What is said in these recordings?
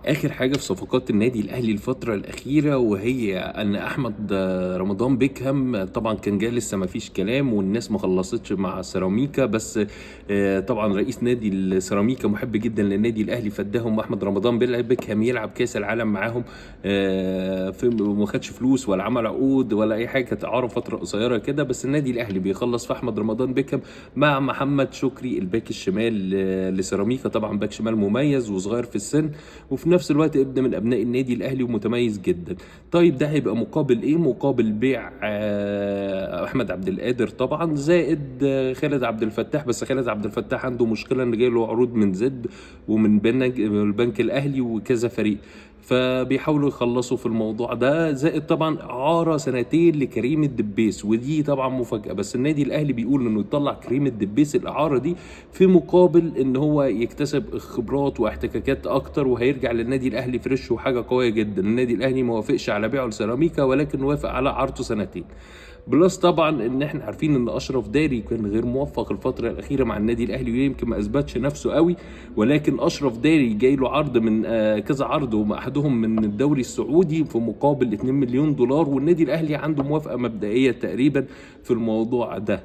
اخر حاجة في صفقات النادي الاهلي الفترة الاخيره، وهي ان احمد رمضان بيكهام طبعا كان جاي لسه ما فيش كلام والناس ما خلصتش مع سيراميكا، بس طبعا رئيس نادي السيراميكا محب جدا للنادي الاهلي، فاداهم احمد رمضان بيكهام يلعب كاس العالم معاهم، في ما خدش فلوس ولا عمل عقود ولا اي حاجه، كانت اعاره فترة قصيرة كده. بس النادي الاهلي بيخلص في احمد رمضان بيكهام مع محمد شكري الباك الشمال لسيراميكا، طبعا باك شمال مميز وصغير في السن وفي نفس الوقت ابن من ابناء النادي الاهلي ومتميز جدا. طيب ده هيبقى مقابل ايه؟ مقابل بيع احمد عبد القادر طبعا، زائد خالد عبد الفتاح. بس خالد عبد الفتاح عنده مشكلة ان جاي له عروض من زد ومن البنك الاهلي وكذا فريق، فبيحاولوا يخلصوا في الموضوع ده. زائد طبعا اعاره سنتين لكريم الدبيس، ودي طبعا مفاجاة، بس النادي الاهلي بيقول انه يطلع كريم الدبيس الاعارة دي في مقابل ان هو يكتسب خبرات واحتكاكات اكتر، وهيرجع للنادي الاهلي fresh وحاجه قوية جدا. النادي الاهلي ما وافقش على بيعه لسيراميكا، ولكن وافق على اعارته سنتين. plus طبعا ان احنا عارفين ان اشرف داري كان غير موفق الفترة الاخيرة مع النادي الاهلي، ويمكن ما اثبتش نفسه قوي، ولكن اشرف داري جاي له عرض من كذا عرض، واحدهم من الدوري السعودي في مقابل 2 مليون دولار، والنادي الاهلي عنده موافقة مبدئية تقريبا في الموضوع ده.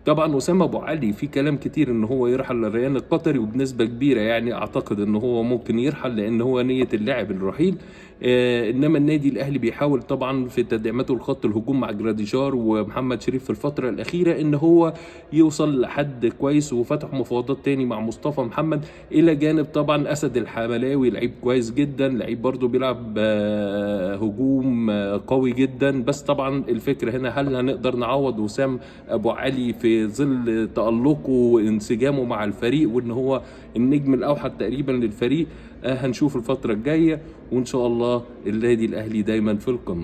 طبعا اسامة ابو علي في كلام كتير ان هو يرحل للريان القطري، وبنسبة كبيرة يعني اعتقد ان هو ممكن يرحل، لان هو نيه اللاعب الرحيل. انما النادي الاهلي بيحاول طبعا في تدعيماته لخط الهجوم مع جراديشار ومحمد شريف في الفترة الاخيرة ان هو يوصل لحد كويس، وفتح مفاوضات تاني مع مصطفى محمد، الى جانب طبعا اسد الحملاوي لعيب كويس جدا، لعيب برضه بيلعب هجوم قوي جدا. بس طبعا الفكرة هنا هل هنقدر نعوض وسام ابو علي في ظل تألقه وانسجامه مع الفريق، وان هو النجم الاوحد تقريبا للفريق؟ هنشوف الفترة الجاية، وان شاء الله النادي الاهلي دايما في القمة.